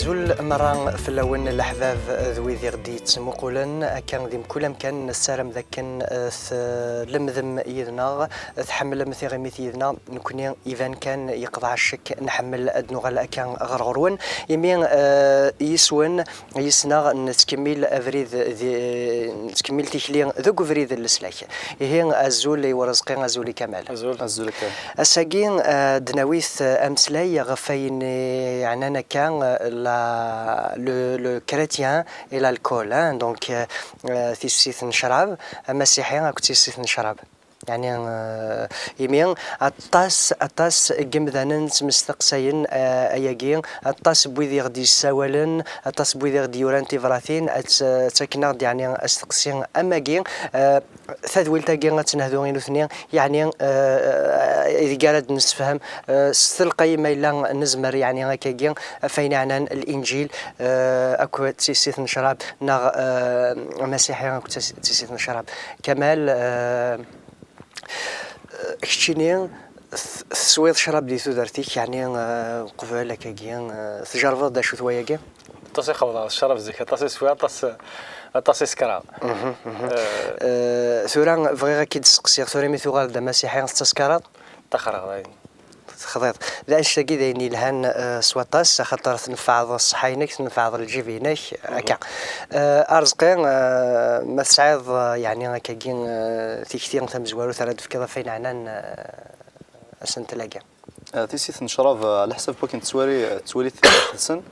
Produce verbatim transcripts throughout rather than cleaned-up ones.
Azul merra fell-awen leḥbab d wid i ɣ-d-yettmuqulen akka di mkul amkan. Nessaram d akken, eh, tlemdem yid-neɣ, tḥemmlem tiɣimit yid-neɣ. Nekni iban kan yeqḍeɛ ccek, nḥemmel ad nuɣal akka ɣer ɣur-wen. Imi, eh, yis-wen, yis-neɣ nettkemmil abrid di, nettkemmil tikli deg ubrid n leslak. Ihi, azul i Urezqi, azul i Kamal. Azul. Azul a Kamal. Ass-agi, eh, ad d-nawi, eh, ameslay ɣef wayen, eh, yeɛnan akka, eh, la, le, le chrétien et l'alcool, hein, donc, eh, eh, tissit n ccrab, amasiḥi akked tissit n ccrab. Yeɛni, eh, imi aṭas, aṭas n yimdanen ttmesteqsayen, eh, ayagi, aṭas n wid i ɣ-d-yessawalen, aṭas n wid i ɣ-d-yuran tibratin, ad tt-, ttaken-aɣ-d, yeɛni, asteqsi am wagi, eh, tadwilt-agi ad tt-nehdu i nutni, yeɛni, eh, ideg ara d-nessefhem, eh, s telqay ma yella nezmer, yeɛni, akkagi, ɣef wayen yeɛnan Linǧil, eh, akked tissit n ccrab, neɣ, eh, amasiḥi akked tis-, tissit n ccrab. Kamal, eh, keččini t-, teswiḍ ccrab di tudert-ik, yeɛni, eh, qbel akkagi, eh, tjerrbeḍ-d acu-t wayagi? Aṭas i xewḍeɣ ccrab zik, aṭas i swiɣ, aṭas, aṭas i sekreɣ. Eh, tura bɣiɣ ad k-id-steqsiɣ, tura mi tuɣal d amasiḥi, tettaskaraḍ? Ttaxreɣ dayen. Texḍiḍ. D anect-agi d ayen yelhan, eh, s waṭas, axaṭer tnefɛeḍ ṣṣeḥḥa-inek, tnefɛeḍ lǧib-inek, akka. Eh, Arezqi, eh, ma tesɛiḍ, eh, yeɛni akkagi, eh, tikti tamezwarut ara d-tefkiḍ ɣef wayen ɛnan, eh, asentel-agi? Eh, tissit n ccrab, eh, ɛla ḥsab wakken tettwali, eh, tettwali tiqedsen,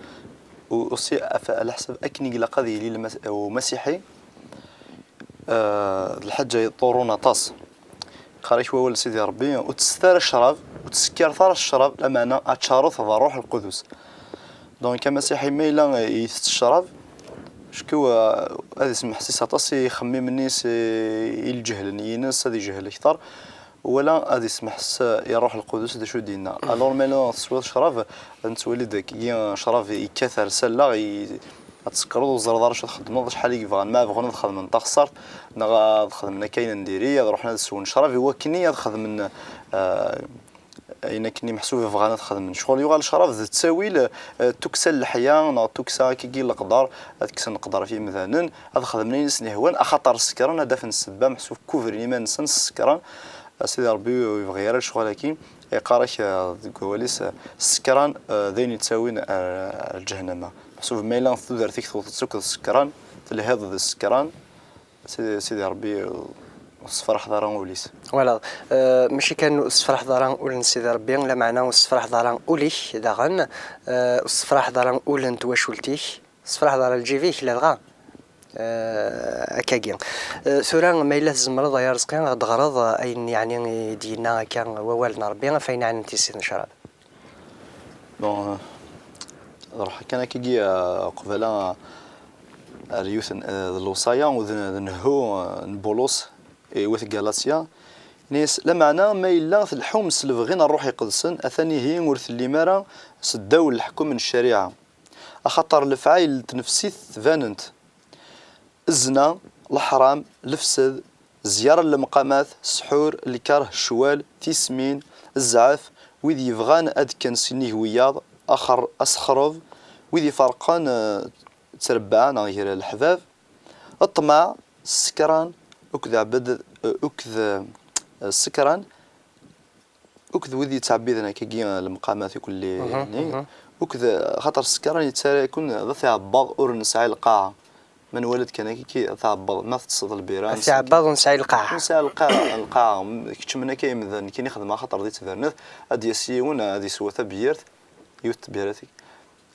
u aussi ɛla ḥsab akken i ilaq ad yili lmas-, umasiḥi. Eh, d lḥaǧa yeḍurrun aṭas. Yeqqar-ak wawal n Sidi Ṛebbi, ur ttesset ara ccrab, ur ttsekkiret ara s ccrab, lameɛna ad teččareḍ d Ṛṛuḥ Lqudus. Donc, amasiḥi ma yella itett ccrab, acku, eh, ad ismeḥsis aṭas i yixemmimen-is, i, i lǧehlen-ines, ad ijehel akteṛ, wala ad ismeḥsis i Ṛṛuḥ Lqudus d acu d-yenna. Alors, ma yella teswiḍ ccrab, ad nettwali d akkagi ccrab yekkat ar s allaɣ, i, ad tsekreḍ, ur teẓriḍ ara acu txeddmeḍ, acḥal i yebɣan, ma bɣun ad xedmen taxessart, neɣ ad xedmen akka ayen n diri, ad ruḥen ad swen ccrab, i wakken ad xedmen, eh, ayen akken i meḥsub bɣan ad xedmen. Ccɣel yuɣal ccrab d ttawil, eh, tukksa n leḥya, neɣ tukksa akkagi n leqder, ad kksen leqder ɣef yimdanen, ad xedmen ayen i sen-ihwan, axaṭer sekren, ad d-afen ssebba, meḥsub kubren iman-nsen, sekren. A Sidi Ṛebbi ur yebɣi ara lecɣal-agi. Yeqqar-ak, eh, deg wawal-is, eh, ssekran, eh, d ayen yettawin ar, ar lǧehnama. Meḥsub ma yella tudert-ik tewteḍ-tt akk d ssekran, telhiḍ d ssekran, Sidi, Sidi Ṛebbi ur tessefraḥeḍ ara ul-is. Voilà. Eh, mačči kan ur tessefraḥeḍ ara ul n Sidi Ṛebbi, lameɛna ur tessefraḥeḍ ara ul-ik daɣen, eh, ur tessefraḥeḍ ara ul n twacult-ik. Tessefraḥeḍ ara lǧib-ik, ladɣa, eh, akkagi. Eh, tura, ma yella tzemreḍ, ay Arezqi, ad d-ɣreḍ ayen, yeɛni, i d-yenna akka wawal n Ṛebbi ɣef ayen yeɛnan tissit n ccrab. Bon, eh, ad ruḥeɣ kan akkagi, eh, qbala, eh, ar yiwet n, eh, d lewṣaya u d, d nnehhu, eh, n Bulus i wat Galatya. Yenna-yas, lameɛna ma yella tleḥḥum s lebɣi n Ṛṛuḥ Iqedsen, atan ihi ur tellim ara seddaw n leḥkem n ccariɛa. Axaṭer lefɛayel n tnefsit tbanent: zzna, leḥram, lefsed, zyara n lemqamat, ssḥur, lkeṛh, ccwal, tismin, zzɛef, wid yebɣan ad kkan s inig wiyaḍ, axer-, asexreb, wid iferqen, eh, ttrebba neɣ gar leḥbab, ṭṭmeɛ, ssekran, akked ɛbed, eh, akked, eh, ssekran, akked wid yettɛebbiden akkagi, eh, lemqamat ikelli-nni, akked, eh, xaṭer ssekran yettarra-ken d at iɛebbaḍ ur nesɛi lqaɛa. Ma nwala-d kan akkagi, at iɛebbaḍ, ma teṭṭseḍ lbira, at iɛebbaḍ ur nesɛi lqaɛa. Ur nesɛi lqaɛa, lqaɛa. Keččmen akka yemdanen, nekkini xedmeɣ axaṭer di tbernet, ad d-yas yiwen, ad yeswa tabiyirt, yiwet tbirat,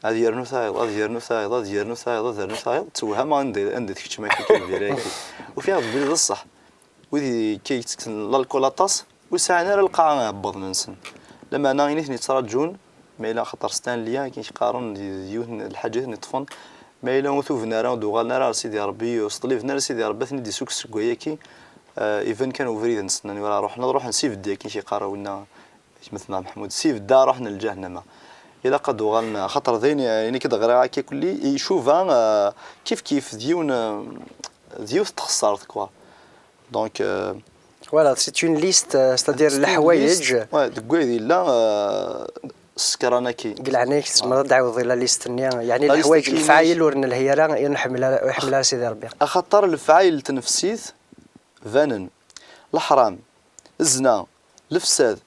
ad yernu tayeḍ, ad yernu tayeḍ, ad yernu tayeḍ, ad yernu tayeḍ, ttewhameɣ anda, anda tkeččem akkagi lbira-agi. Ufiɣ-d belli d ṣṣeḥ. Wid i-, akka yettekksen lalkul aṭas, ur sɛin ara lqaɛa iɛebbaḍen-nsen. Lameɛna, ayen i ten-yettraǧun, ma yella axaṭer Stanley, akken i k-qqaren, d, d yiwet n lḥaǧa i ten-iṭṭfen, ma yella ur tuben ara, ur d-uɣalen ara ɣer Sidi Ṛebbi, ur s-ṭliben ara Sidi Ṛebbi, ad ten-id-issukkes seg wayagi, eh, iban kan ubrid-nsen, anwa ara ruḥen, ad ruḥen s ibeddi, akken i k-yeqqar winna, gma-tneɣ Meḥmud, s ibeddi ara ruḥen lǧahnama. Ilaq ad d-uɣalen, axaṭer d ayen, ayen i k-d-ɣriɣ akka kulli, icuba, eh, kif kif d yiwen, eh, d yiwet n txeṣṣart, quoi. Donc, euh, voilà, c'est une liste, euh, c'est-à-dire c'est une leḥwayeǧ. Liste, ouais, deg wayen yella, euh, ssekran-agi. Deg leɛnaya-k, tzemreḍ ad d-tɛiwdeḍ i la liste-nni, yeɛni leḥwayeǧ, lefɛayel ur nelhi ara, ur nḥemmel ara, ur iḥemmel ara Sidi Ṛebbi. Axaṭer lefɛayel n tnefsit banen. Leḥram, zzna, lefsad,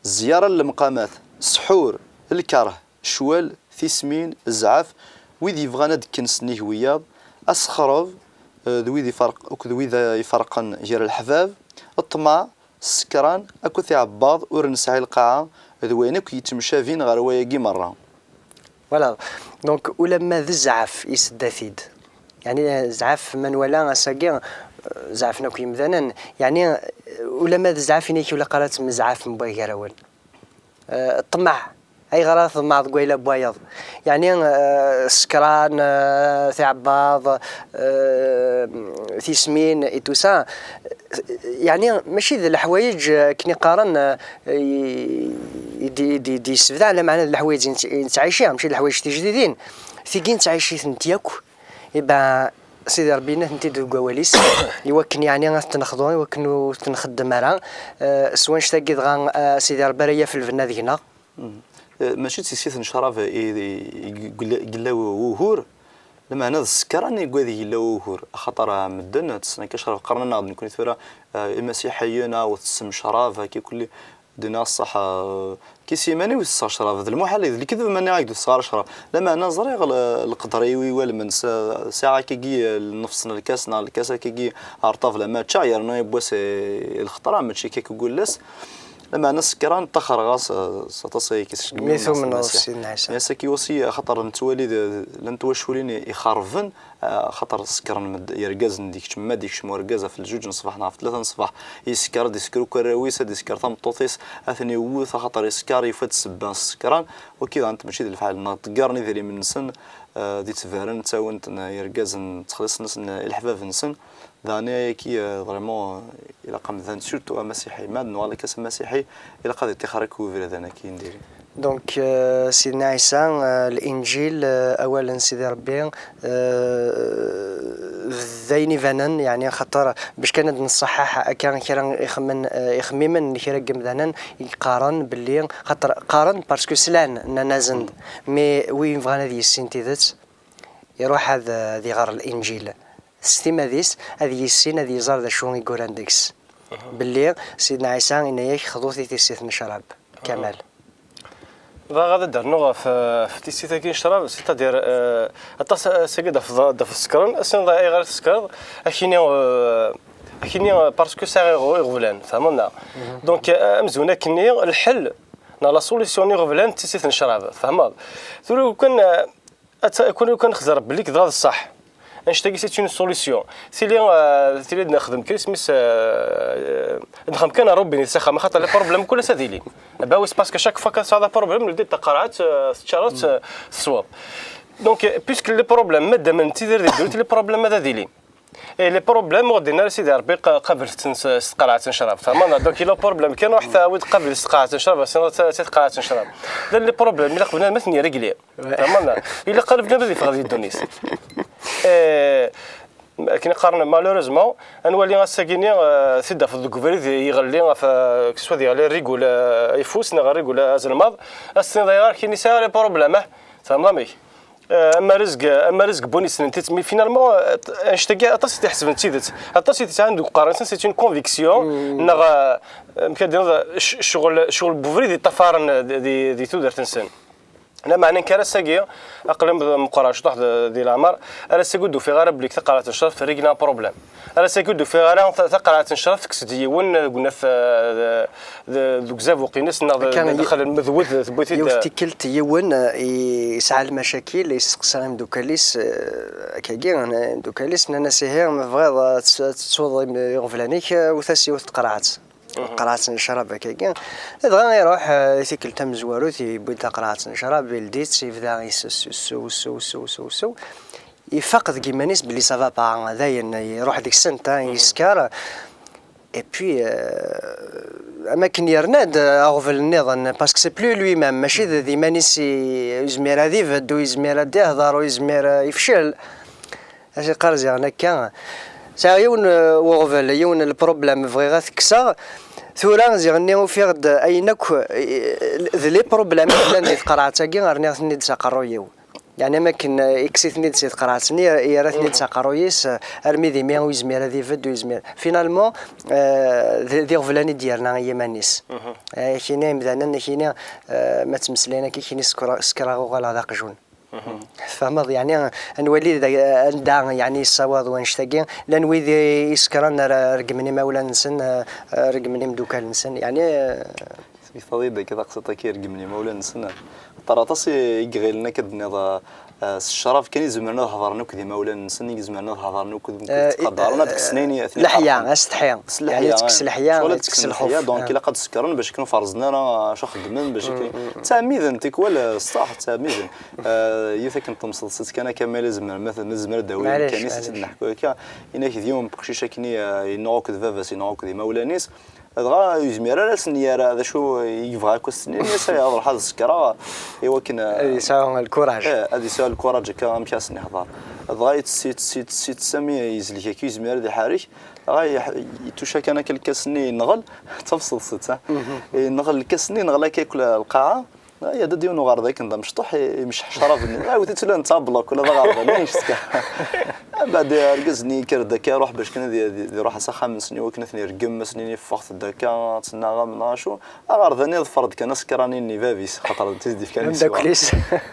zzyara n lemqamat, ssḥur, lkeṛh, ccwal, tismin, zzɛaf, wid yebɣan ad d-kken s nnig wiyaḍ, asexreb, eh, d wid iferq-, akked wid, eh, iferqen gar leḥbab, ṭṭmeɛ, ssekran, akked tiɛebbaḍ ur nesɛi lqaɛa, d wayen akk yettemcabin ɣer wayagi merra. Voilà. Donc, ulamma d zzɛaf i sedda-t-id. Yeɛni, zzɛaf ma nwala ass-agi, eh, zeɛfen akk yimdanen. Yeɛni, eh, ulamma d zzɛaf, ini-k ur ilaq ara ad temmezɛafem gar-awen. Eh, ṭṭmeɛ. Ayɣer ara tḍemɛeḍ deg wayla n wayeḍ? Yeɛni, eh, ssekran, eh, tiɛebbaḍ, eh, tismin et tout ça. Yeɛni, mačči d leḥwayeǧ, eh, akken i qqaren, eh, i, i d-, i d-, i d-yessebdaɛ, lameɛna d leḥwayeǧ i nett-, i nettɛici, mačči d leḥwayeǧ tijdidin. Tigi nettɛici-tent yakk. Iban, Sidi Ṛebbi yenna-tent-id deg wawal-is, iwakken yeɛni ad ten-nexḍu, iwakken ur ten-nxeddem ara. Eh, s wanect-agi dɣa, eh, Sidi Ṛebbi ara yaf lbenna deg-neɣ. Eh, mačči d tissit n ccrab i, i, i yella, yella wugur, lameɛna d ssekran i yella wugur, axaṭer, ah, medden ttessen akka ccrab, qqaren-aneɣ-d nekkni tura, ah, imasiḥiyen, ah, ur tessem ccrab, akka kulli, dinna ṣṣeḥ, ah, kis iman-iw ur tesseɣ ccrab, d lmuḥal, d lekdeb ma nniɣ-ak-d ur tesseɣ ara ccrab, lameɛna ẓriɣ l-, leqder-iw iwalmen, s-, sɛiɣ akkagi, eh, nnefs n lkas, neɣ lkas akkagi ar ṭṭabla ma ččiɣ, yerna yiwwas, eh, i lxeṭra, mačči akka deg wullas. Lameɛna ssekran ṭṭaxreɣ-as, eh, s aṭas ay k-isegmi. Mi tumneḍ s Sidna Ɛisa. Mi as-ak-iwasi, axaṭer nettwali d, d, llant twaculin i, ixerben, eh, axaṭer sekkren med-, yergazen, ad ikcem ma ad ikcem urgaz ɣef lǧuǧ n ṣṣbeḥ neɣ ɣef tlata n ṣṣbeḥ, yeskeṛ, ad isker akk arraw-is, ad isker tameṭṭut-is, ad ten-iwwet, axaṭer yeskeṛ, yufa-d ssebba s ssekran, wagi daɣen mačči d lefɛayel-nneɣ, ṭeggaren idrimen-nsen, eh, di tberren, ttawin-ten yergazen, ttxelliṣen-asen i leḥbab-nsen. Daɣen ayagi, eh, vraiment, eh, ilaq amdan, surtout amasiḥi, ma ad nuɣal akka s amasiḥi, ilaq ad iṭixer akk ubrid-agi n diri. Donc, eh, Sidna Ɛisa, eh, Linǧil, eh, awal n Sidi Ṛebbi, eh, d ayen ibanen, yeɛni, axaṭer bac kan ad nṣaḥaḥ akka kra ixemmen, eh, ixemmimen n kra n yemdanen i yeqqaren belli, xaṭer qqaren parce que slan, nnan-asen-d, mais win yebɣan ad yissin tidet, iruḥ ad, ad iɣer Linǧil. S timmad-is, ad yissin, ad iẓer d acu i yuran deg-s. Belli Sidna Ɛisa yenna-yak, xḍut i tissit n ccrab. Kamal. Bɣiɣ ad d-rnuɣ ɣef, ɣef tissit-agi n ccrab, c'est-à-dire, euh, aṭas ass-agi d-af-, d-af-, sekren, ass-nni ayɣer tsekreḍ, akini, euh, akini, euh, parce que sɛiɣ iɣ-, iɣeblan, tfehmeḍ neɣ? Donc, euh, amzun akkenni, lḥel, neɣ la solution n iɣeblan d tissit n ccrab, tfehmeḍ? Tura, lukan, euh, Ad ta-, kul kan xzer belli dɣa d ṣṣeḥ. Annect-agi c'est une solution. Tili, euh, tili ad nexdem kra isem-is, euh, ad nexdem kan robinet s axxam, axaṭer les problèmes kul ass ad ilin. Bah oui, c'est parce que chaque fois que tesɛiḍ problème, ldi-d taqerɛet, euh, teččareḍ, euh, tesweḍ. Donc, euh, puisque les problèmes, madam n tid ar di ddunit, les problèmes ad ad ilin. Et les problèmes, ur ddin ara Sidi Ṛebbi qa-, qablet-ten s, s tqerɛet n ccrab. Tfehmeḍ? Donc, yella problème kan, ruḥ tawi-d qabel s tqerɛet n ccrab, sinon s, s tqerɛet n ccrab. Llan les problèmes, ilaq bnadem ad ten-irégli. Tfehmeḍ? Ilaq ara bnadem ad yeffeɣ di ddunit. Eh, akken i qqaren, malheureusement, ad nwali ass-agi-ni, eh, tid-af deg ubrid iɣelli ɣef, eh, soit iɣelli rrigul, eh, ayeffus, neɣ rrigul azelmaḍ, ad s-tiniḍ ayɣer kini sɛiɣ les problèmes, ah, tfehmeḍ amek? Eh, am arezg, am arezg n win yessnen tidet, mais finalement, eh, annect-agi aṭas i t-iḥesben d tidet, aṭas i t-yesɛan deg uqerru-nsen, c'est une conviction, neɣ, eh, amek ad d-tiniḍ, c-, ccɣel, ccɣel n ubrid yeṭṭafaren di, di, di tudert-nsen. Lameɛna nekk ar ass-agi, aql-i meqqreɣ ciṭuḥ di, di leɛmer, ar ass-agi ur d-ufiɣ ara belli taqerɛet n ccrab terrigli un problème. Ar ass-agi ur d-ufiɣ ara ta-, taqerɛet n ccrab tekkes-d yiwen deg unaf, eh, d-, deg uzabuq-ines neɣ d-, Akka, d-, dexel n medwed tewwi-t-id. Yiwet tikkelt yiwen, eh, yesɛa lmacakil, yesteqsa imeddukal-is, eh, akkagi, imeddukal-is nnan-as ihi ma tebɣiḍ ad tt-, ad tettuḍ im-, iɣeblan-ik, eh, wwet-as yiwet tqerɛet. Tqerɛet n ccrab akkagi. Dɣa iruḥ, eh, i tikkelt tamezwarut yewwi-d taqerɛet n ccrab, ildi-tt, yebda yessew, yessew, yessew, yessew, yessew. Ifaq deg yiman-is belli ça va pas, dayen iruḥ deg-sent, hein, yesker. Et puis, euh, am akken yerna-d, euh, aɣbel nniḍen, parce que c'est plus lui-même, mačči d, d iman-is i, ur yezmir ad ibedd, ur yezmir ad ihder, ur yezmir, euh, yefcel. Acu yeqqar ziɣen akka? Sɛiɣ yiwen, euh, n uɣbel, yiwen n lproblème bɣiɣ ad t-kkseɣ. Tura ziɣ-nni ufiɣ-d ayen akk, eh, d les problèmes i yellan di tqerɛet-agi, rniɣ-ten-id s aqerruy-iw. Yeɛni am akken, eh, ikkes-iten-id si tqerɛet-nni, yerra-ten-id s aqerruy-is, eh, armi d imi ur yezmir ad ibedd, ur yezmir. Finalement, eh, d, d iɣeblan i d-yerna i yiman-is. Eh, kini imdanen, kini, eh, ma ttmeslayen akka, kini sekra-, sekreɣ, uɣaleɣ d aqjun. Tfehmeḍ, yeɛni, ad nwali d, anda, yeɛni, yessawaḍ wannect-agi. Llan wid i, isekren, ar, regmen imawlan-nsen, eh, regmen imeddukal-nsen, yeɛni, eh, Tesmektaḍ-iyi-d akka taqsiṭ-agi, regmen imawlan-nsen. Xaṭer aṭas i, i iɣilen akka d-tenniḍ, eh, eh, s ccrab kan i zemren ad hedren akked imawlan-nsen, i zemren ad hedren akked wid Eh, ttqadaren, ad eh, kksen ayen i, aten leḥya, iqerḥen. Asetḥi. S leḥya, yeɛni, tekkes eh. Leḥya, Ccɣel ad tekkes tekkes lxuf. Leḥya, donc, eh, ilaq ad sekren bac akken ur ferzen ara, eh, acu xeddmen, bac akken. Mm, mm, mm. Ttɛemmiden tikwal, eh, ṣṣaḥ, ttɛemmiden. Eh, yiwet akken temseḍsit kan akka, ma yella zemren, ma t-, ma nezmer ad d-awi amkan-is, ad t-id-neḥku akka. Ini-ak d yiwen n uqcic akken i, eh, yennuɣ akked baba-s, yennuɣ akked imawlan-is. Dɣa ur yezmir ara ad sen-yerr d acu i yebɣa akk ad s-nini, ad ruḥeɣ ad sekreɣ i wakken, eh, ad yesɛu lkuraj. Eh, ad yesɛu lkuraj akka amek ad sen-ihḍer. Dɣa yettess, yettess, yettess, yettess, ami yezlek akka ur yezmir ad iḥerrek. Dɣa yeḥ-, yettuca kan akka lkas-nni, yenɣel, d tabseḍsit, ha? Yenɣel lkas-nni, yenɣel akka akk lqaɛa. Ah, yedda-d yiwen uɣerda akken d amecṭuḥ, i-, imecceḥ ccrab-nni. Ah, iwet-itt ula netta ablok, ula d aɣerda-nni, annect-a. Mbeɛd argaz-nni yekker-d akka, iruḥ bac kan ad i-, ad i-, ad iruḥ s axxam-nsen i wakken ad ten-irgem, ad s-nini ffɣet-d akka, ad tennaɣem neɣ acu. Aɣerda-nni iḍfer-d kan asekran-nni n bab-is, xaṭer d ti-, d-ifkan leswaq. Ameddakel-is.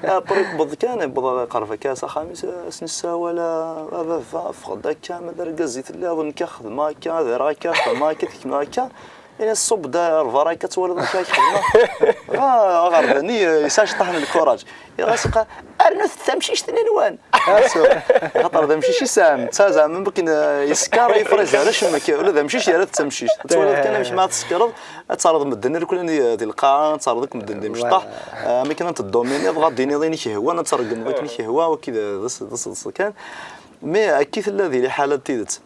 Ah, après, yewweḍ kan, yewweḍ qerreb akka s axxam-is, ad s-nessawal, a, a baba, ffeɣ-d akka, ma d argaz i telliḍ, nekk ad xedmeɣ akka, ad areɣ akka, ad xedmeɣ akka, ad kemmleɣ akka. Ini-as, ṣubb-d ar berra akka, ad twaliḍ amek ara k-xedmeɣ. Dɣa aɣerda-nni, eh, yesɛa ciṭṭaḥ n lkuṛaǧ. Yenɣa-s yeqqar, "Rnut-d tamcict-nni-nwen." Xaṭer d amcic i sɛan, netta zeɛma am wakken, eh, yeskeṛ, yefriz ar acemma, ula d amcic yerra-t d tamcict. Ad twaliḍ kan amek ma ad tsekreḍ, ad terreḍ medden irkelli di, di lqaɛa, ad terreḍ akk medden d imecṭaḥ. Eh, am akken ad teddominiḍ, dɣa ad d-tiniḍ ayen i k-yehwan, ad tregmeḍ akken i k-yehwa, wagi d, d, d, d, kan. Mais akka i tella di liḥala n tidet.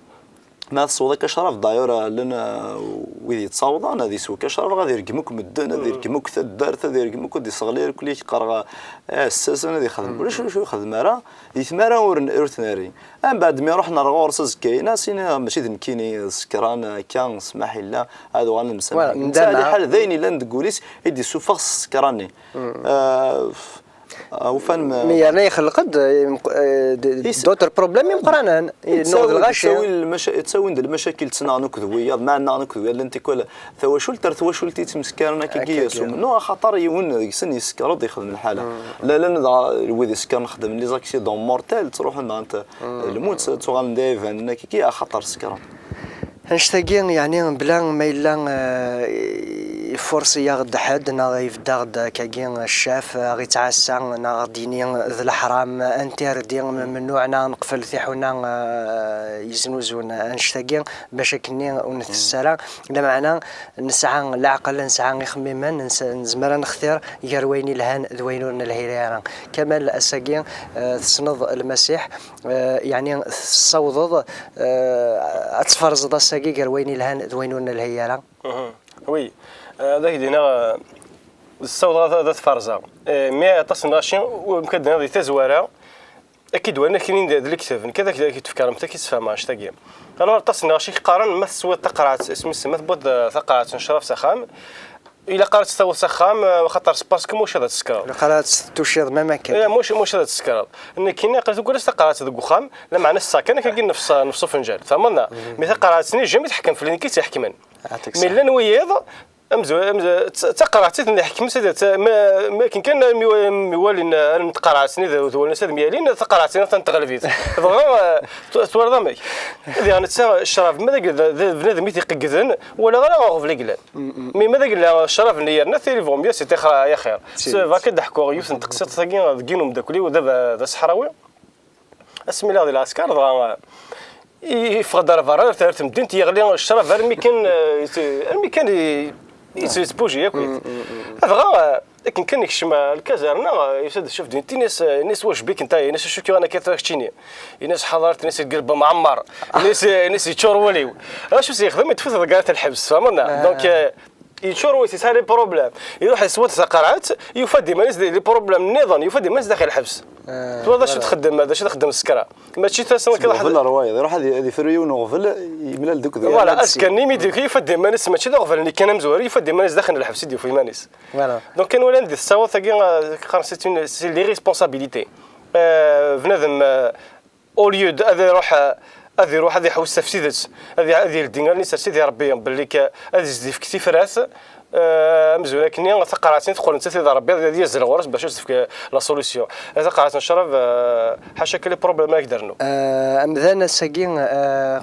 Ma tesweḍ akka ccrab, d'ailleurs, llan, uh, wid yettawḍen ad yesw akka ccrab, ad irgem akk medden, ad irgem akk taddart, ad irgem akk, ad iseɣli irkelli, yeqqar, eh, aɛessasen, ad ixdem. Ulac acu ixdem ara, di tmara ur n-, ur t-nerri. Mbeɛd mi ruḥen ar ɣur-s azekka-ines, ini, mačči d nekkini, d sekran, akka, smaḥ illa, ad uɣalen msamaḥen. Voilà, netta, ɛla ḥal, d ayen yellan deg wul-is i d-isuffeɣ s ssekran-nni. Uh, f-, Ah, ufan ma- Mi yerna ixelq-d, eh, imq-, eh, d-, d-, d'autres problèmes imeqqranen. Yennuɣ d lɣaci. Yettawin-d lmaca-, yettawin-d lmacakil ttnaɣen akked wiyaḍ, ma nnaɣen akked wiyaḍ, llan tikwal tawacult ar twacult i ttmeskaren akkagi s umennuɣ, axaṭer yiwen deg-sen yeskeṛ-d, yexdem lḥala. Llan dɣa wid isekkren xeddmen les accidents mortels, ttruḥun nɣan-t lmut, ttuɣalen d iɛibanen akkagi, axaṭer sekṛen. Annect-agi, yeɛni, bla ma yella, eh, ifurṣi-yaɣ-d ḥedd, neɣ ibedd-aɣ-d akkagi ccaf, eh, aɣ-ittɛassa, neɣ aɣ-d-yini d leḥram, interdit, m-, memnuɛ, neɣ neqfel tiḥuna, eh, yeznuzun annect-agi, bac akkenni ur ntess ara. Lameɛna nesɛa leɛqel, nesɛa ixemmimen, nes-, nezmer ad nextir gar wayen ilhan d wayen ur nelhi ara. Kamal, ass-agi, eh, tessneḍ Lmasiḥ, eh, yeɛni tessawḍeḍ, eh, ad tferzeḍ ass-agi gar wayen ilhan d wayen ur nelhi ara? Mhm. Oui. Eh, ad ak-d-iniɣ, eh, ssawḍeɣ ad, ad t-ferzeɣ. Eh, mi aṭas n lɣaci, u-, mkad-, di tazwara, ad k-id-warin akkin d, d lekdeb, nekk ad ak-, ad ak-d-fkeɣ, ad k-id-sfehmeɣ annect-agi. Alors, aṭas n lɣaci i k-qqaren, ma teswiḍ taqerɛet, isem-is, ma tewwiḍ, eh, taqerɛet n ccrab s axxam, ilaq ara tt-tawiḍ s axxam, eh, axaṭer s parce que maca ad tt-tsekreḍ. Ilaq ara ad tt-tuciḍ, ma makken. Eh, maca, maca ad tt-tsekreḍ. Nekkini, aql-i tuggar-as taqerɛet deg uxxam, lameɛna ssexṣar kan akka, nefs, nefs ufenǧal. Tfehmeḍ neɣ? Mhm. Mi taqerɛet-nni, jamais tḥekkem fell-i, nekk i tt-iḥekmen. Ɛṭik ṣṣeḥ. Mi llan wiyiḍ, amezwa-, amezwa-, t-, taqerɛet i ten-iḥekmen, s-, t-, ma, ma akken kan, mi wa-, mi walin, eh, allen n tqerɛet-nni d, d wallen-is ad myalin, taqerɛet-nni ad ten-teɣleb-it. Dɣa, eh, t-, twalaḍ amek? Diɣ netta, ccrab, ma d, d, d bnadem i t-iqeggden, walaɣ ara aɣbel i yellan. Mm, mm. Mi ma d agella ccrab-nni yerna tili vaut mieux c'était xa-, ya xir. Tidet. Bɣiɣ ad d-ḥkuɣ yiwet n teqsiṭ-agi deg yiwen umeddakel-iw d aba-, d aseḥrawi. Asmi lliɣ di lɛesker, dɣa, i-, yeffeɣ-d ar berra, ar, ar temdint, yeɣli ccrab armi kan, eh, yet-, armi kan i-, yet-, yettbuji akk. Mm, mm, mm, mm. Dɣa, eh, akken kan yekcem, eh, lkazerna, eh, yusa-d ccaf din, tin-is, eh, ini-as: "Wacbik nta?" Ini-as: "Acu k-yuɣen akka tura keččini?" Ini-as: "Ḥaḍer", ini-as: "Lgerba mɛemmer." Ini-as, ini-as: "Yeččur wul-iw." Acu s-yexdem? Yeṭṭef-it deg ara lḥebs, tfehmeḍ neɣ? Ah. Donc, eh, yeččur wul-is, yesɛa les problèmes. Iruḥ yeswa taqerɛet, yufa-d iman-is di les problèmes nniḍen, yufa-d iman-is daxel lḥebs. Twalaḍ acu txeddem, d acu txeddem tsekra. Mačči tasa kan. Uɣbel ṛwayeḍ, iruḥ ad, ad ifru yiwen uɣbel, yemlal d ukdi. Voilà, azekka-nni mi d-yufa iman-is mačči d aɣbel-nni kan amezwaru, yufa iman-is daxel n lḥebs i d-yufa iman-is. Voilà. Donc kan wala anda tessawaḍ tagi, qqaren c'est une, c'est l'irresponsabilité. Bnadem, au lieu de ad iruḥ, ad iruḥ ad iḥewwes ɣef tidet, ad, ad yeldi allen-is ar Sidi Ṛebbi belli ad as-d-yefk tifrat, amzun akkenni taqerɛet-nni teqqel nettat i d Ṛebbi ad yazzel ɣur-s bac ad s-tefk la solution. Taqerɛet n ccrab, ḥaca akka les problèmes ara k-d-rnu. Amdan ass-agi,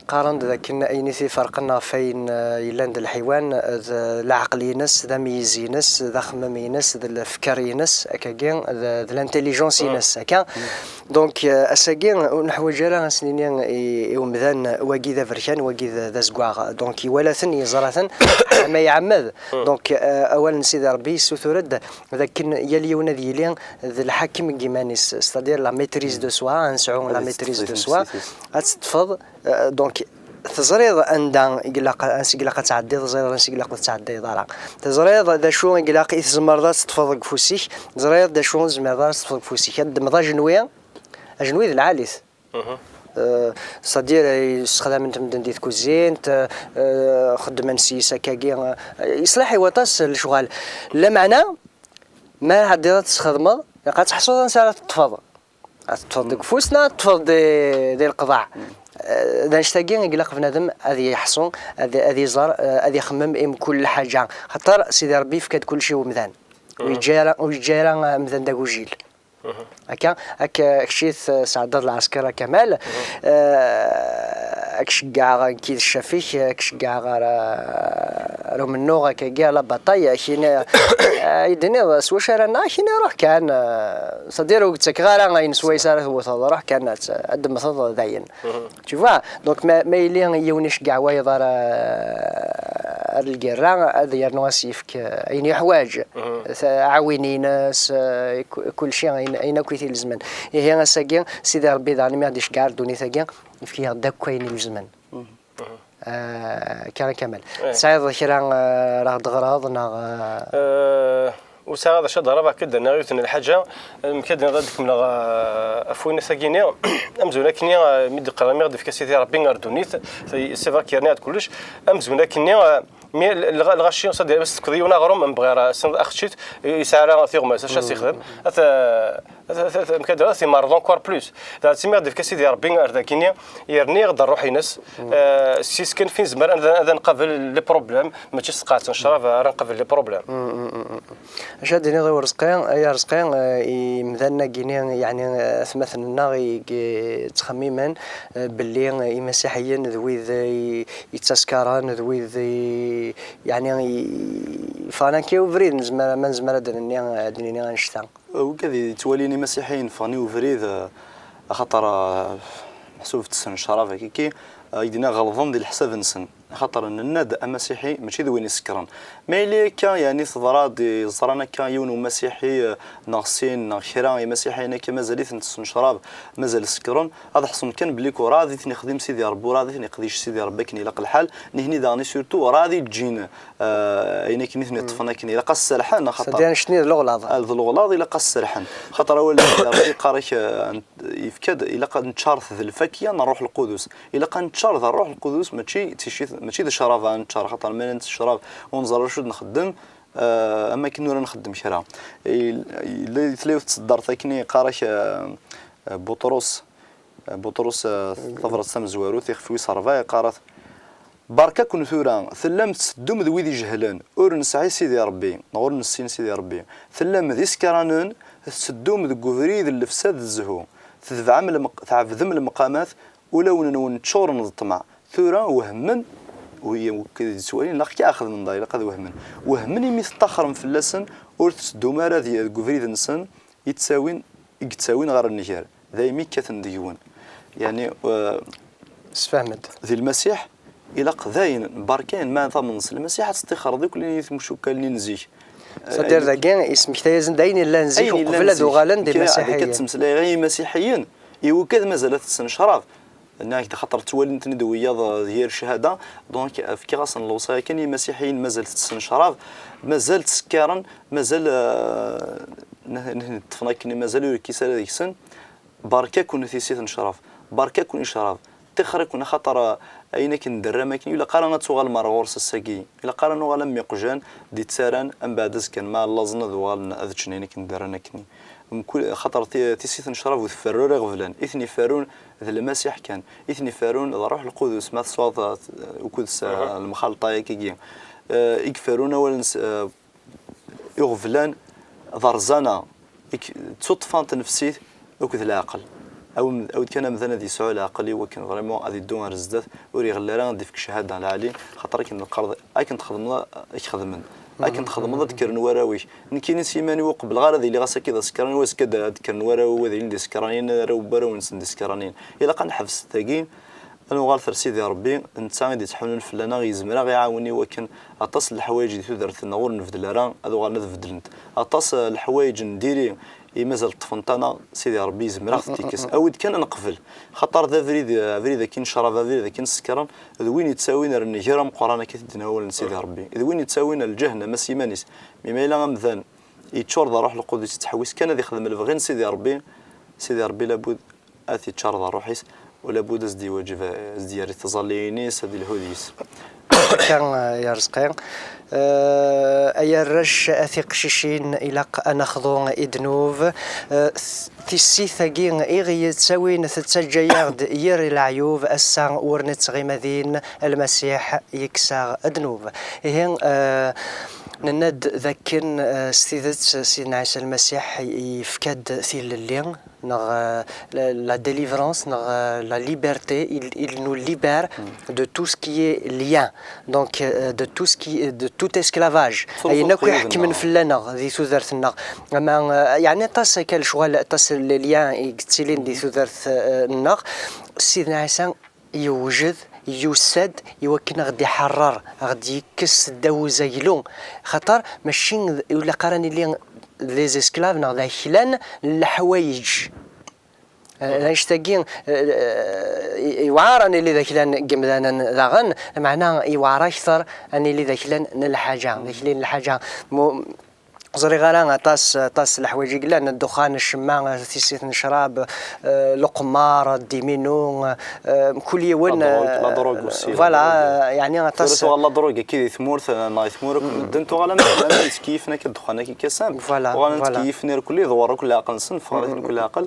qqaren-d dakken ayen i t-iferqen ɣef wayen yellan d lḥiwan d leɛqel-ines, d ameyyez-ines, d axemmem-ines, d lefker-ines, akkagi d, d l'intelligence-ines, akka. Donc, ass-agi ur neḥwaǧ ara ad s-nini i, i umdan wagi d aberkan, wagi d, d azeggaɣ. Donc iwala-ten, yeẓra-ten, ama iɛemmed. Donc, awal n Sidi Ṛebbi yessutur-d d akken yal yiwen ad yili d lḥakem n yiman-is, c'est-à-dire la maîtrise de soi, ad nesɛu la maîtrise de soi, ad teṭṭfeḍ, donc teẓriḍ anda i ilaq, ansi i ilaq ad tɛeddiḍ, teẓriḍ ansi i ilaq ur tettɛeddiḍ ara. Teẓriḍ d acu i ilaq i tzemreḍ ad teṭṭfeḍ deg ufus-ik, teẓriḍ d acu ur tezmireḍ ara ad teṭṭfeḍ deg ufus-ik. Ad ddmeḍ ajenwi, ajenwi d lɛali-t. C'est-à-dire, ssexdamen-t medden di tkuzint, xeddmen s-yes akkagi, yeṣleḥ i waṭas n lecɣal. Lameɛna, ma ɛeddiḍ ad tesxedmeḍ, ilaq ad teḥṣuḍ ansi ara teṭṭfeḍ. Ad teṭṭfeḍ deg ufus neɣ ad teṭṭfeḍ di, di leqḍaɛ. D annect-agi i ilaq bnadem ad yeḥṣu, ad, ad iẓer, ad ixemmem i mkul lḥaǧa. Xaṭer Sidi Ṛebbi yefka-d kullec i umdan. Ur yeǧǧa ara, ur yeǧǧa ara amdan d agujil. Akka, akka, kečč i tesɛeddaḍ lɛesker a Kamal. Ad k-ceggɛeɣ nekki d ccaf-ik, ad k-ceggɛeɣ ar, ar umennuɣ, akkagi, à la bataille, ad k-ini, ad yi-d-tiniḍ s wacu ara nnaɣ, ad k-ini ruḥ kan, c'est-à-dire ur k-ttakeɣ ara ayen swayes ara tewteḍ, ruḥ kan ad, ad d-temmteḍ dayen. Tu vois, donc ma, ma yili yiwen iceggeɛ wayeḍ ar, ar lgirra, ad yernu ad s-yefk ayen yeḥwaǧ, aɛwin-ines, ku-, kulci, ayen, ayen akk i t-ilezmen. Ihi ass-agi, Sidi Ṛebbi daɣen mi ɣ-d-iceggeɛ ar ddunit-agi, yefka-yaɣ-d akk ayen ilezmen. Akka a Kamal. Tesɛiḍ kra ara ɣ-d-teɣreḍ neɣ? Ur sɛiɣ d acu ad d-ɣreɣ, akka d-nniɣ yiwet n lḥaǧa, mkad ad d-kemmleɣ ɣef wayen-agi-nni, amzun akkenni, mi d-iqqar, mi ɣ-d-ifka Sidi Ṛebbi ar ddunit, c'est vrai yerna-d kullec, amzun akkenni, mi lɣaci s-, ad s-tefkeḍ yiwen aɣrum, mebɣir ad tessneḍ axeččit, yesɛa ara tiɣmas, acu ad s-ixdem? Ad t-, ad t-, ad t-, ad t-, mkad ad t-imerreḍ encore plus. Dɣa d timi i ɣ-d-ifka Sidi Ṛebbi ar dagi-nni, yerna-yaɣ-d ṛṛuḥ-ines, s-yes kan fi nezmer ad, ad nqabel les problèmes, mačči s tqaɛet n ccrab ara nqabel les problèmes. Acu ad d-tiniḍ i Urezqi, ay Arezqi, i yimdanen-agi-nni, yeɛni, atmaten-nneɣ i yettxemmimen belli imasiḥiyen d wid i, yettaskaren, d wid i, yeɛni, i, yeffɣen akka i ubrid, nezmer, ma nezmer ad d-nini, ad d-nini annect-a. Wigad yettwalin imasiḥiyen ffɣen i ubrid, axaṭer, meḥsub tessen ccrab, akka, i d-nniɣ ɣelḍen di leḥsab-nsen. Axaṭer nenna-d amasiḥi mačči d win isekren. Ma yella akka, yeɛni teḍra-d, ẓran akka yiwen umasiḥi, neɣ sin, neɣ kra imasiḥiyen akka mazal-iten tessen ccrab, mazal sekren, ad ḥṣun kan belli urɛad i ten-ixdim Sidi Ṛebbi, urɛad i ten-iqdic Sidi Ṛebbi akken ilaq lḥal, nihni daɣen i surtout urɛad i ǧǧin, ayen akken i ten-iṭṭfen akken ilaq ad serḥen, axaṭer. C'est-à-dire annect-nni d leɣlaḍ. D leɣlaḍ, ilaq ad serḥen. Xaṭer awal n Sidi Ṛebbi yeqqar-ak, yefka-d, ilaq ad neččaret d lfakya n Ṛṛuḥ Lqudus. Ilaq ad neččar d Ṛṛuḥ Lqudus, mačči d ticcit, mačči d ccrab ara neččar, xaṭer ma nettecrab ur neẓri acu d-nxeddem, am akken ur nxeddem kra. Yella, tella yiwet tseddart akken i yeqqar-ak, Buṭrus, Buṭrus, tabrat tamezwarut, ixef wis ṛebɛa, yeqqar-at: Berka-ken tura, tellam tetteddum d wid ijehlen, ur nesɛi Sidi Ṛebbi, neɣ ur nessin Sidi Ṛebbi. Tellam d isekranen, tetteddum deg ubrid n lefsad d zzhu. Tedbeɛem lmeq-, tɛebdem lemqamat, ulawen-nwen ččuren d ṭṭmeɛ. Tura wehmen, wi-, wid yettwalin, ilaq kan ad xedmen da, ilaq ad wehmen. Wehmen imi teṭṭaxrem fell-asen, ur tetteddum ara di-, deg ubrid-nsen, i ttawin, i yettawin ɣer nnger. Daymi kkaten deg-wen. Yeɛni, eh, Sfehmet. Di Lmasiḥ, ilaq dayen, berka ayen ma tamneḍ s Lmasiḥ, ad teṭṭixreḍ akk lin tmucukkal n zik. C'est-à-dire, eh, dagi, yesmektay-asen-d ayen yellan zik, ayen yellan uqbel ad zik. Uɣalen d imasiḥiyen. Ad k-ttmeslayeɣ i imasiḥiyen, i wigad mazal ad tessen ccrab. Nniɣ-ak-d, xaṭer ttwalin-ten-id wiyaḍ, eh, d yir cchada, donc, eh, fkiɣ-asen lewṣaya kan i imasiḥiyen, mazal tessen ccrab, mazal ttsekkaren, mazal, eh, n-, n-, ṭṭfen akken, mazal ur yekkis ara deg-sen. Berka-ken tissit n ccrab, berka-ken i ccrab, ṭixer-iken, axaṭer, eh, ayen akken d-terram akken, ur ilaq ara ad tuɣalem ar ɣur-s ass-agi. Ilaq ara nuɣal am iqjan d-ittaran, mbeɛd azekka ma llaẓen ad uɣalen ad ččen ayen akken d-rran akken. Mkul, axaṭer ti-, tissit n ccrab ur tferru ara iɣeblan. I ten-iferrun d Lmasiḥ kan. I ten-iferrun d Ṛṛuḥ Lqudus, ma tesɛuḍ, eh, ukud s, eh, lemxalṭa-agi, eh, i iferrun awal-nsen, eh, iɣeblan d rrẓana, i k-, d tuṭṭfa n tnefsit akked leɛqel. Awi-, awi-d kan amdan ad yesɛu leɛqel i wakken vraiment ad iddu ar zdat, ur iɣelli ara ad d-ifk ccahada lɛali, xaṭer akken neqqar, akken txedmeḍ ad k-xedmen. Akken txedmeḍ ad d-kkren warraw-ik. Nekkini s yiman-iw ur qebbleɣ ara ad iliɣ ass-agi d asekran, i wazekka ad d-kkren warraw-iw ad ilin d isekranen, arraw n warraw-nsen d isekranen. Ilaq ad neḥbes dagi, ad nuɣal ar Sidi Ṛebbi, netta i d-ittḥunun fell-aneɣ, yezmer ad ɣ-iɛawen i wakken aṭas n leḥwayeǧ di tudert-nneɣ ur nbeddel ara, ad uɣalen ad beddlent. Aṭas, eh, n leḥwayeǧ n diri i mazal ṭṭfent-aneɣ, Sidi Ṛebbi yezmer ad ɣ-t-ikkes. Awi-d kan ad neqbel. Xaṭer d abrid, abrid akin n ccrab, abrid akin n ssekran, d win yettawin ar nnger ameqqran akka i t-id-yenna wawal n Sidi Ṛebbi. D win yettawin ar lǧahennama s yiman-is. Mi ma yella amdan yeččur d Ṛṛuḥ Lqudus, yettḥewwis kan ad ixdem lebɣi n Sidi Ṛebbi, Sidi Ṛebbi labud ad t-iččar d ṛṛuḥ-is, u labud ad s-d-iwaǧeb, ad s-d-yerr i tẓalliyin-is, ad ilhu deg-s. Akka, eh, ya Rezqi. Eh, ay arrac, a tiqcicin, ilaq ad nexḍu i ddnub. Eh, s-, tissit-agi i ɣ-yettawin tettaǧǧa-yaɣ-d yir leɛyub, ass-a ur nettɣima din, Lmasiḥ yekkes-aɣ ddnub. Ihi, eh, nenna-d dakken, eh, s tidet Sidna Ɛisa Lmasiḥ yefka-d tilelli, neɣ, euh, la, la délivrance, neɣ, euh, la liberté, il, il nous libère de tout ce qui est lien, donc, euh, de tout ce qui, de tout esclavage. Ayen akk iḥekmen fell-aneɣ di tudert-nneɣ. Ama, euh, yeɛni aṭas akka lecɣal, aṭas n les liens i yettilin di tudert, euh, nneɣ. Sidna Ɛisa yewjed, yusa-d i wakken ad ɣ-d-iḥeṛṛer, ad ɣ-d-yekkes ddaw uzaglu. Xaṭer mačči d, ur ilaq ara ad nili d les esclaves neɣ d aklan n leḥwayeǧ. Eh, d annect-agi, eh, i-, yewɛer ad nili d aklan n yemdanen daɣen, lameɛna yewɛer akteṛ ad nili d aklan n lḥaǧa, d akli n lḥaǧa. Mu-, Ẓriɣ ara aṭas, aṭas n leḥwayeǧ i yellan, ddexxan, ccemma, tissit n ccrab, eh, leqmar, ddiminu, eh, mkul yiwen, la drogue, eh, la drogue aussi, voilà, la drogue. Yeɛni aṭas. Tura tuɣal la drogue akka di tmurt, eh, neɣ di tmura akk medden, tuɣal am, am yettkeyyif akka ddexxan akka kan. Voilà, voilà. Uɣalen ttkeyyifen irkelli, iḍewwer akk leɛqel-nsen, ffɣen-iten akk leɛqel.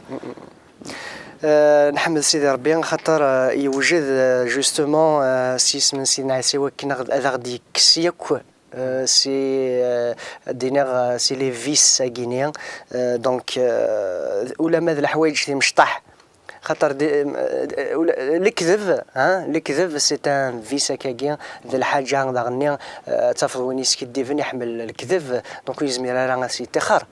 Eh, nḥemmed Sidi Ṛebbi, xaṭer, eh, yewjed, eh, justement, eh, s yisem n Sidna Ɛisa i wakken ad aɣ-, ad aɣ-d-yekkes yakk. Euh, si, euh, ad d-iniɣ, euh, si les vices-agi-ni, euh, donc, euh, ulamma d leḥwayeǧ timecṭaḥ, xaṭer di, euh, ula-, lekdeb, hein, lekdeb, c'est un vice akkagi, d lḥaǧa daɣenni, euh, ad tafeḍ win yeskiddiben iḥemmel lekdeb, donc ur yezmir ara ad s-yeṭṭixer.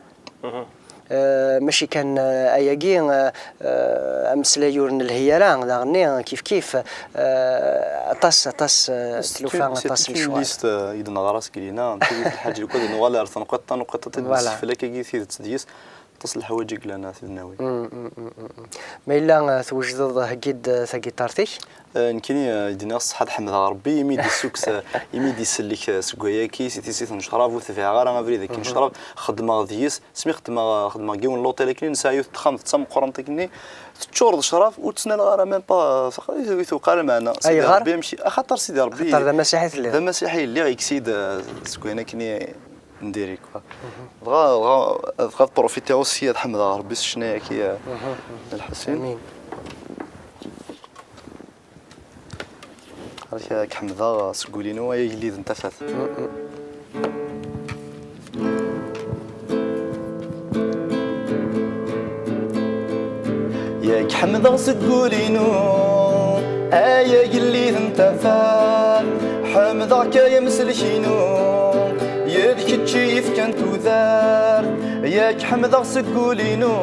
Euh, mačči kan, euh, ayagi, euh, euh, ameslay ur nelhi ara, daɣenni, kif kif, euh, aṭas, aṭas, euh, tlufa, aṭas n lecɣal. C'est une liste, euh, i d-neɣra seg lina, n tidet lḥaǧa, lukan ad nuɣal ar tenqiḍt, tanqiḍt i d-nessekfel akkagi tidet deg-s, aṭas n leḥwayeǧ i yellan ad t-id-nawi. Mm, mm, mm, mm, mm. Ma yella, euh, twejdeḍ, heggi-d, euh, tagiṭart-ik? Eh, nekkini, eh, i d-iniɣ ṣṣeḥḥa ad ḥemdeɣ Ṛebbi, imi d-issukkes, eh, imi d-isellek, eh, seg wayaki, si tissit n ccrab, ur tbiɛeɣ ara abrid akin n ccrab, xeddmeɣ deg-s, asmi xeddmeɣ, eh, xeddmeɣ deg yiwen n l'hôtel akken, nesɛa yiwet n texxamt d tameqqrant akken-nni, teččur d ccrab, ur tt-nnaleɣ ara même pas, ur tt-uqal ara meɛna. Sidi Ṛebbi, amek i-, axaṭer Sidi Ṛebbi, axaṭer d amasiḥi i telliḍ. D amasiḥi i lliɣ, yekkes-iyi-d, eh, seg wayen akken i n diri, quoi. Dɣa, dɣa, dɣa ad profitiɣ aussi ad ḥemdeɣ Ṛebbi s ccna-agi, eh, n Lḥusin. Amin. Ad k-, ad k-ḥemdeɣ seg wul-inu, ay agellid n tafat. Yak ḥemdeɣ seg wul-inu, ay agellid n tafat, ḥemdeɣ-k ay amsellek-inu, yid kečč i yefkan tudert. Yak ḥemdeɣ seg wul-inu,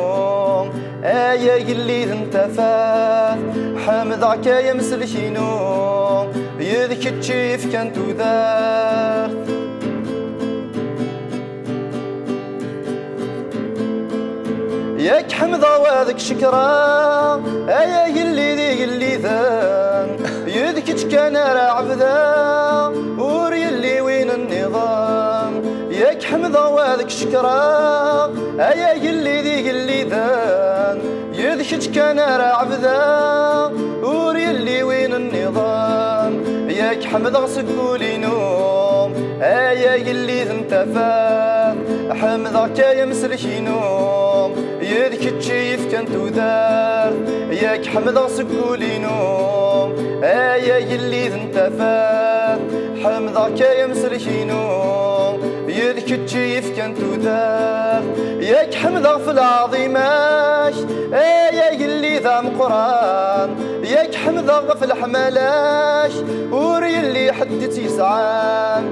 ay agellid n tafat, ḥemdeɣ-k ay amsellek-inu, yid kečč i yefkan tudert. Yak ḥemdeɣ wa deg cekra, ay agellid igelliden, yid kečč kan ara ɛebdeɣ, ur yelli win nniḍen. Yak ḥemdeɣ wa deg cekra, ay agellid igelliden, yid Kečč kan ara ɛebdeɣ, ur yelli win nniḍen. Yak ḥemdeɣ seg wul-inu, ay agellid n tafat. Ḥemdeɣ-k ay amsellek-inu, yid kečč i yefkan tudert. Yak ḥemdeɣ seg wul-inu, ay agellid n tafat. Ḥemdeɣ-k ay amsellek-inu, yid kečč i yefkan tudert. Yak ḥemdeɣ f lɛaḍima-k, ay agellid ameqqran. Yak ḥemdeɣ ɣef leḥmala-k, ur yelli ḥedd i tt-yesɛan.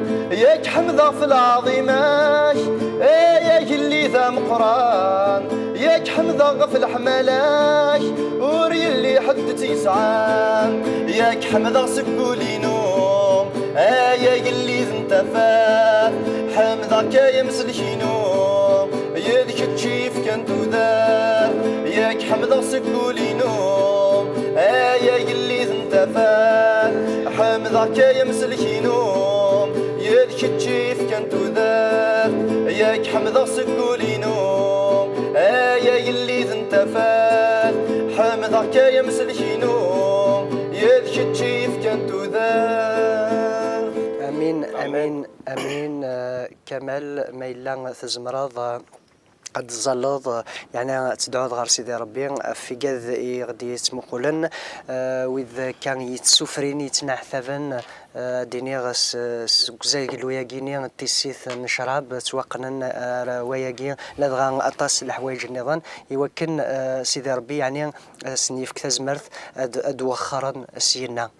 Yak ḥemdeɣ f lɛaḍima-k, ay agellid ameqqran. Yak ḥemdeɣ ɣef leḥmala-k, ur yelli ḥedd i tt-yesɛan. Yak ḥemdeɣ seg wul-inu, ay agellid n tafat. Ḥemdeɣ-k ay amsellek-inu, yid kečč i yefkan tudert. Yak ḥemdeɣ seg wul-inu, ay agellid n tafat. Ḥemdeɣ-k ay amsellek-inu, yid kečč i yefkan tudert. Yak ḥemdeɣ seg wul-inu, ay agellid n tafat. Ḥemdeɣ-k ay amsellek-inu, yid kečč i yefkan tudert. Amin, amin, amin. Eh, Kamal, ma yella tzemreḍ, eh, ad tẓalleḍ, eh, yeɛni ad tedɛuḍ ɣer Sidi Ṛebbi ɣef igad i ɣ-d-yettmuqulen, eh, wid kan yettsufrin, yettneɛtaben, eh, ad d-iniɣ s-, seg uzaglu-agi-ni n tissit n ccrab, ttwaqqnen ar wayagi, ladɣa aṭas n leḥwayeǧ nniḍen, iwakken, eh, Sidi Ṛebbi, yeɛni, eh, ad sen-yefk tazmert ad, ad wexxren syenna.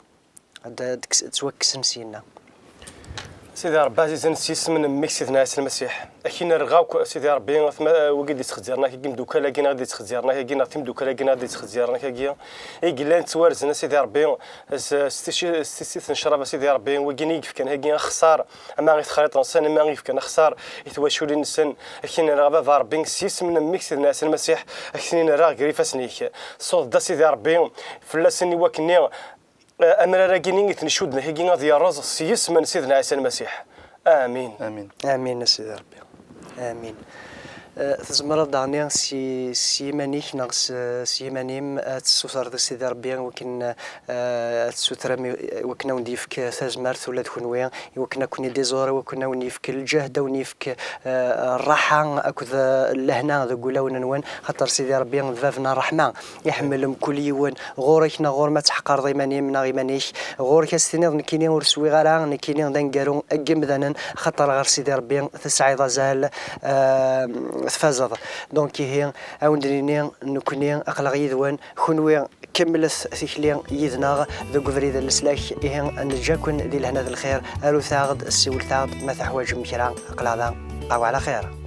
Ad, ad kkes-, ttwakksen syenna. Sidi Ṛebbi ɛzizen, s yisem n mmi-k Sidna Ɛisa Lmasiḥ, ad k-in-rreɣ akk, Sidi Ṛebbi, atma, wigi d-yettxezziren akk-agi, imeddukal-agi neɣ d-yettxezziren akk-agi, neɣ timeddukal-agi neɣ d-yettxezziren akk-agi, i yellan ttwarzen, a Sidi Ṛebbi, s, s tici-, s tissit n ccrab, a Sidi Ṛebbi, wigi i yefkan akk-agi axeṣṣar, ama i texriṭ-nsen, ama i yefkan axeṣṣar i twaculin-nsen, ad k-in-rreɣ a Baba Ṛebbi, s yisem n mmi-k Sidna Ɛisa Lmasiḥ, ad k-ten-in-rreɣ gar ifassen-ik. Ṣuḍ-d, a Sidi Ṛebbi, fell-asen i wakken-nni, eh, amrar-agi-nni i ten-icudden akk-agi ad yerreẓ s yisem n Sidna Ɛisa Lmasiḥ. Amin. Amin. Amin, a Sidi Ṛebbi. Amin. Eh, tzemreḍ daɣen si, s yiman-ik neɣ s, s yiman-im ad tessutreḍ i Sidi Ṛebbi wakken, eh, ad tessutrem i, wakken ad wen-d-yefk tazmert ula d kenwi, i wakken ad ken-id-iẓur, i wakken ad wen-yefk lǧehd, ad wen-yefk, eh, ṛṛaḥa akked, eh, lehna deg wulawen-nwen, xaṭer Sidi Ṛebbi d bab n ṛṛeḥma. Iḥemmel mkul yiwen. Ɣur-k neɣ ɣur-m ad tḥeqreḍ iman-im neɣ iman-ik. Ɣur-k ad s-tiniḍ, nekkini ur swiɣ ara, nekkini d aneggaru n yimdanen, xaṭer ɣer Sidi Ṛebbi tesɛiḍ azal, ah, tfazeḍ. Donc ihi, ad wen-d-nini, nekkni aql-aɣ yid-wen, kenwi kemmlet tikli yid-neɣ deg ubrid n leslak. Ihi, neǧǧa-ken di lehna d lxir, arut-aɣ-d, siwlet-aɣ-d ma teḥwaǧem kra, aql-aɣ da. Bqaw ɛla xir.